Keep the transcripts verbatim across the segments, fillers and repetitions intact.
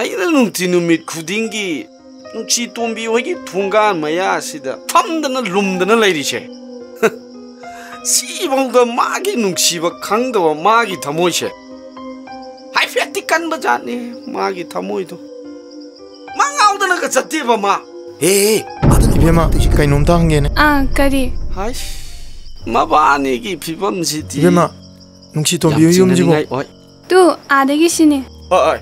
ꯑꯩꯅ ꯅꯨꯡꯇꯤ ꯅꯨꯃꯤꯠ ꯈꯨꯗꯤꯡꯒꯤ ꯅꯨꯡꯁꯤ ꯇꯣꯝꯕꯤ ꯍꯣꯏꯒꯤ ꯊꯣꯡꯒꯥꯟ ꯃꯌꯥꯁꯤꯗ ꯐꯝꯗꯅ ꯂꯨꯝꯗꯅ ꯂꯩꯔꯤꯁꯦ꯫ ꯁꯤꯐꯥꯎꯗ ꯃꯥꯒꯤ ꯅꯨꯡꯁꯤꯕ ꯈꯪꯗꯕ ꯃꯥꯒꯤ ꯊꯃꯣꯏꯁꯦ ꯍꯥꯏꯐꯦꯠꯇꯤ ꯀꯟꯕ ꯖꯥꯠꯅꯤ, ꯃꯥꯒꯤ ꯊꯃꯣꯏꯗꯣ꯫ ꯃꯥ ꯉꯥꯎꯗꯅꯒ ꯆꯠꯇꯦꯕ ꯃꯥ꯫ ꯍꯦ, ꯍꯦ, ꯑꯗꯨꯅ ꯏꯕꯦꯝꯃ, ꯀꯩꯅꯣꯝꯇ ꯍꯪꯒꯦꯅꯦ꯫ ꯑꯥ, ꯀꯔꯤ? ꯍꯥꯏꯁ, ꯃꯕꯥꯅꯤꯒꯤ ꯐꯤꯕꯝꯁꯤꯗꯤ ꯏꯕꯦꯝꯃ, ꯅꯨꯡꯁꯤ ꯇꯣꯝꯕꯤ ꯌꯥꯝ ꯍꯣꯏ ꯌꯨꯝꯁꯤꯕꯨ? ꯆꯤꯡꯅꯅꯤꯡꯉꯥꯏ ꯑꯣꯏ꯫ ꯇꯨ, ꯑꯥꯗꯒꯤ ꯁꯤꯅꯤ꯫ ꯑꯣꯏ, ꯑꯣꯏ꯫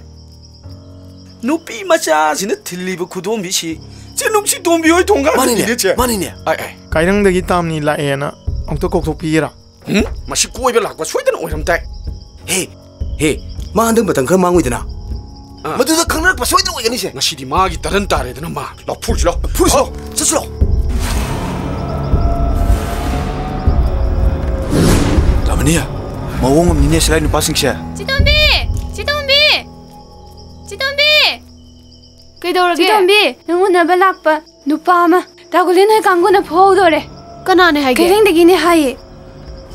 ꯅꯨꯄꯤ ꯃꯆꯥꯁꯤꯅ ꯊꯤꯜꯂꯤꯕ ꯈꯨꯗꯣꯝꯕꯤꯁꯤ ꯆꯦ ꯅꯨꯡꯁꯤ ꯇꯣꯝꯕꯤ ꯍꯣꯏ ꯊꯣꯡꯒꯥꯟꯗ ꯃꯥꯅꯤꯅꯦ, ꯅꯤꯅꯦ, ꯆꯦ꯫ ꯃꯥꯅꯤꯅꯦ꯫ ꯑꯣꯏ, ꯑꯣꯏ꯫ ꯀꯥꯏꯔꯪꯗꯒꯤ ꯇꯥꯝꯅꯤ ꯂꯥꯛꯑꯦꯅ ꯑꯃꯨꯛꯇ ꯀꯧꯊꯣꯛꯄꯤꯒꯦꯔꯥ? ꯍꯨꯝ? ꯃꯁꯤ ꯀꯣꯏꯕ ꯂꯥꯛꯄ ꯁꯣꯏꯗꯅ ꯑꯣꯏꯔꯝ ꯇꯥꯏ꯫ ꯍꯦ, ꯍꯦ, ꯃꯥ ꯍꯟꯗꯛ ꯃꯇꯝ ꯈꯔ ꯃꯥꯡꯉꯣꯏꯗꯅ? ꯑꯥ꯫ ꯃꯗꯨꯗ ꯈꯪꯅꯔꯛꯄ ꯁꯣꯏꯗꯅ ꯑꯣꯏꯒꯅꯤꯁꯦ꯫ ꯉꯁꯤꯗꯤ ꯃꯥꯒꯤ ꯇꯔꯟ ꯇꯥꯔꯦꯗꯅ ꯃꯥ꯫ ꯂꯥꯎ, ꯐꯨꯔꯨꯁꯤ ꯂꯥꯎ꯫ ꯐꯨꯔꯨꯁꯤ ꯂꯥꯎ꯫ ꯑꯣ꯫ ꯆꯠꯁꯤ ꯂꯥꯎ꯫ ꯂꯥꯃꯅꯤ, ꯃꯑꯣꯡ ꯑꯃꯅꯤꯅꯦ ꯁꯤꯂꯥꯏ ꯅꯨꯄꯥꯁꯤꯡꯁꯦ꯫ ꯆꯤꯇꯣꯝꯕꯤ! ꯆꯤꯇꯣꯝꯕꯤ! ꯆꯤꯇꯣꯝꯕꯤ! ꯀꯩꯗꯧꯔꯒꯦ? ꯆꯤꯇꯣꯝꯕꯤ, ꯅꯪ ꯎꯅꯕ ꯂꯥꯛꯄ ꯅꯨꯄꯥ ꯑꯃ ꯇꯥꯒꯨꯂꯦꯟ ꯍꯣꯏ ꯀꯥꯡꯕꯨꯅ ꯐꯨꯍꯧꯗꯧꯔꯦ꯫ ꯀꯅꯥꯅꯦ ꯍꯥꯏꯒꯦ? ꯀꯩꯔꯦꯡꯗꯒꯤꯅꯦ ꯍꯥꯏꯌꯦ꯫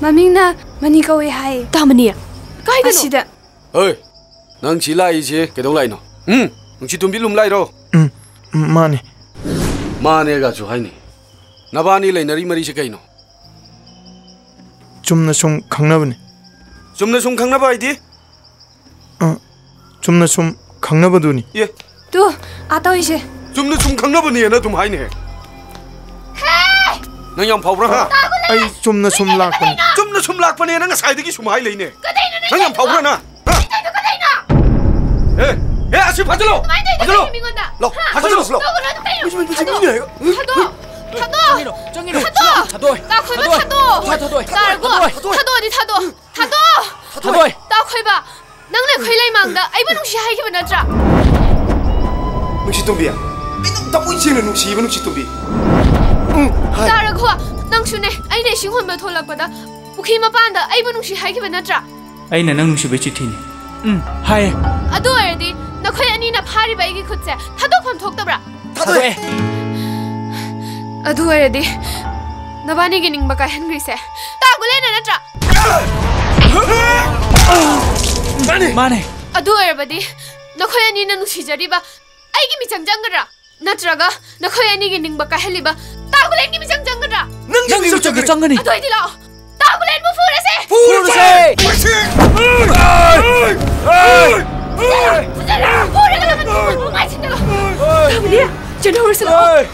ꯃꯃꯤꯡꯅ ꯃꯅꯤ ꯀꯧꯋꯦ ꯍꯥꯏꯌꯦ꯫ ꯇꯥꯃꯅꯤ, ꯀꯥꯏꯗꯅꯣ? ꯑꯁꯤꯗ꯫ ꯍꯣꯏ, ꯅꯪ ꯁꯤ ꯂꯥꯛꯏꯁꯦ ꯀꯩꯗꯧ ꯂꯥꯛꯏꯅꯣ? ꯎꯝ? ꯅꯨꯡꯁꯤ ꯇꯣꯝꯕꯤ ꯂꯨꯝ ꯂꯥꯛꯏꯔꯣ? ꯎꯝ, ꯎꯝ, ꯃꯥꯅꯦ꯫ ꯃꯥꯅꯦꯒꯁꯨ ꯍꯥꯏꯅꯤ꯫ ꯅꯕꯥꯅꯤ ꯂꯩꯅꯔꯤ ꯃꯔꯤꯁꯦ ꯀꯩꯅꯣ? ꯆꯨꯝꯅ ꯁꯨꯝ ꯈꯪꯅꯕꯅꯦ꯫ ꯆꯨꯝꯅ ꯁꯨꯝ ꯈꯪꯅꯕ ꯍꯥꯏꯗꯤ? ꯑ, ꯆꯨꯝꯅ ꯁꯨꯝ ꯈꯪꯅꯕꯗꯨꯅꯤ꯫ ꯑꯦ꯫ ꯇꯨ, ꯑꯥ ꯇꯧꯏꯁꯦ꯫ ꯆꯨꯝꯅ ꯁꯨꯝ ꯈꯪꯅꯕꯅꯦꯅ ꯑꯗꯨꯝ ꯍꯥꯏꯅꯦ꯫ ꯅꯪ ꯌꯥꯝ ꯐꯥꯎꯕ꯭ꯔꯥ, ꯍꯥ? ꯑꯩ ꯆꯨꯝꯅ ꯁꯨꯝ ꯂꯥꯛꯄꯅꯤ꯫ ꯆꯨꯝꯅ ꯁꯨꯝ ꯂꯥꯛꯄꯅꯦꯅ ꯉꯁꯥꯏꯗꯒꯤ ꯁꯨꯝ ꯍꯥꯏ ꯂꯩꯅꯦ꯫ ꯀꯗꯩꯅꯣ ꯅꯪ ꯅꯪ ꯌꯥꯝ ꯐꯥꯎꯕ꯭ꯔꯥ, ꯇꯧꯔꯤꯗꯣ? ꯅꯪ? ꯍꯥ? ꯀꯗꯩꯅꯣ, ꯀꯗꯩꯅꯣ? ꯑꯦ, ꯑꯦ, ꯑꯁꯤ ꯐꯥꯖꯤꯜꯂꯣ! ꯀꯃꯥꯏꯅ ꯇꯧꯔꯤꯅꯣ ꯐꯥꯖꯤꯜꯂꯣ! ꯀꯗꯩꯅꯣ ꯃꯤꯉꯣꯟꯗ? ꯂꯥꯎ, ꯍꯥ? ꯐꯥꯖꯤꯜꯂꯣ, ꯂꯥꯎ! ꯇꯧꯒꯅꯨ, ꯀꯗꯩꯅꯣ? ꯃꯤꯁꯤ, ꯃꯤꯁꯤ, ꯊꯥꯗꯣꯛ! ꯃꯤꯅ ꯍꯥꯏꯌꯣ꯫ ꯊꯥꯗꯣꯛ! ꯊꯥꯗꯣꯛ! ꯆꯪꯉꯤꯔꯣ? ꯆꯪꯉꯤꯔꯣ? ꯊꯥꯗꯣꯛ! ꯊꯥꯗꯣꯛ! ꯇꯥꯈꯣꯏꯕ, ꯊꯥꯗꯣꯛ! ꯊꯥꯗꯣꯛ! ꯊꯥꯗꯣꯛ! ꯇꯥꯔꯒꯣ! ꯊꯥꯗꯣꯛ! ꯊꯥꯗꯣꯛꯑꯗꯤ ꯊꯥꯗꯣꯛ! ꯊꯥꯗꯣꯛ! ꯊꯥꯗꯣꯛ! ꯇꯥꯈꯣꯏꯕ! ꯅꯪꯅ ꯑꯩꯈꯣꯏ ꯂꯩꯃꯥꯡꯗ ꯑꯩꯕꯨ ꯅꯨꯡꯁꯤ ꯍꯥꯏꯈꯤꯕ ꯅꯠꯇ꯭ꯔꯥ? ꯅꯨꯡꯁꯤ ꯇꯣꯝꯕꯤ, ꯑꯩ ꯅꯪ ꯊꯃꯣꯏ ꯁꯦꯡꯅ ꯅꯨꯡꯁꯤꯕ, ꯅꯨꯡꯁꯤ ꯇꯣꯝꯕꯤ꯫ ꯎꯝ, ꯍꯥꯏ꯫ ꯇꯥꯔꯒꯣ! ꯅꯪꯁꯨꯅꯦ, ꯑꯩꯅ ꯏꯁꯤꯡ ꯍꯣꯟꯕ ꯊꯣꯛꯂꯛꯄꯗ ꯄꯨꯈ꯭ꯔꯤ ꯃꯄꯥꯟꯗ ꯑꯩꯕꯨ ꯅꯨꯡꯁꯤ ꯍꯥꯏꯈꯤꯕ ꯅꯠꯇ꯭ꯔꯥ? ꯑꯩꯅ ꯅꯪ ꯅꯨꯡꯁꯤꯕꯩ ꯆꯤꯊꯤꯅꯤ꯫ ꯎꯝ, ꯍꯥꯏꯌꯦ꯫ ꯑꯗꯨ ꯑꯣꯏꯔꯗꯤ ꯅꯈꯣꯏ ꯑꯅꯤꯅ ꯐꯥꯔꯤꯕ ꯑꯩꯒꯤ ꯈꯨꯠꯁꯦ ꯊꯥꯗꯣꯛꯐꯝ ꯊꯣꯛꯇꯕ꯭ꯔꯥ? ꯊꯥꯗꯣꯛꯑꯦ꯫ ꯑꯗꯨ ꯑꯣꯏꯔꯗꯤ ꯅꯕꯥꯅꯤꯒꯤ ꯅꯤꯡꯕ ꯀꯥꯏꯍꯟꯈ꯭ꯔꯤꯁꯦ ꯇꯥꯒꯨꯂꯦꯟꯅ ꯅꯠꯇ꯭ꯔꯥ? ꯃꯥꯅꯦ꯫ ꯃꯥꯅꯦ꯫ ꯑꯗꯨ ꯑꯣꯏꯔꯕꯗꯤ ꯅꯈꯣꯏ ꯑꯅꯤꯅ ꯅꯨꯡꯁꯤꯖꯔꯤꯕ ꯑꯩꯒꯤ ꯃꯤꯆꯪ ꯆꯪꯒꯗ꯭ꯔꯥ? ꯅꯠꯇ꯭ꯔꯒ ꯅꯈꯣꯏ ꯑꯅꯤꯒꯤ ꯅꯤꯡꯕ ꯀꯥꯏꯍꯜꯂꯤꯕ ꯇꯥꯒꯨꯂꯦꯟꯒꯤ ꯃꯤꯆꯪ ꯆꯪꯒꯗ꯭ꯔꯥ? ꯅꯪꯒꯤ ꯅꯪꯒꯤ ꯃꯤꯆꯪ ꯃꯤꯆꯪꯗꯤ ꯆꯪꯒꯅꯤ꯫ ꯆꯪꯒꯅꯤ꯫ ꯑꯗꯨ ꯑꯣꯏꯗꯤ ꯂꯥꯛꯑꯣ, ꯇꯥꯒꯨꯂꯦꯟꯕꯨ ꯐꯨꯔꯁꯦ! ꯐꯨꯔꯁꯦ! ꯐꯨꯖꯜꯂꯣ! ꯐꯨꯔꯒ ꯂꯣꯏꯔꯦ! ꯅꯨꯡꯉꯥꯏꯁꯤꯟꯅꯔꯣ! ꯇꯥꯒꯨꯂꯦꯟ, ꯆꯦꯟꯍꯧꯔꯁꯤ ꯂꯥꯛꯑꯣ!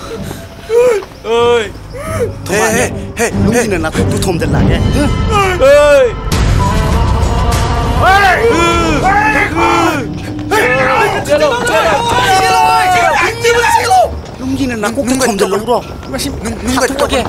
ꯍꯦ, ꯍꯦ, ꯍꯦ, ꯂꯨꯝꯖꯤꯅ ꯅꯥꯀꯣꯛꯇꯨ ꯊꯣꯝꯖꯤꯜꯂꯛꯑꯒꯦ꯫ ꯂꯨꯝꯖꯤꯅ ꯅꯥꯀꯣꯛꯇꯨ ꯊꯣꯝꯖꯤꯜꯂꯛꯎꯔꯣ? ꯅꯨꯡ-, ꯅꯨꯡꯒ ꯊꯣꯝꯖꯤꯜꯂꯛꯎꯔꯣ? ꯅꯨꯡ-, ꯅꯨꯡꯒ ꯍꯥꯠꯇꯣꯛꯑꯒꯦ꯫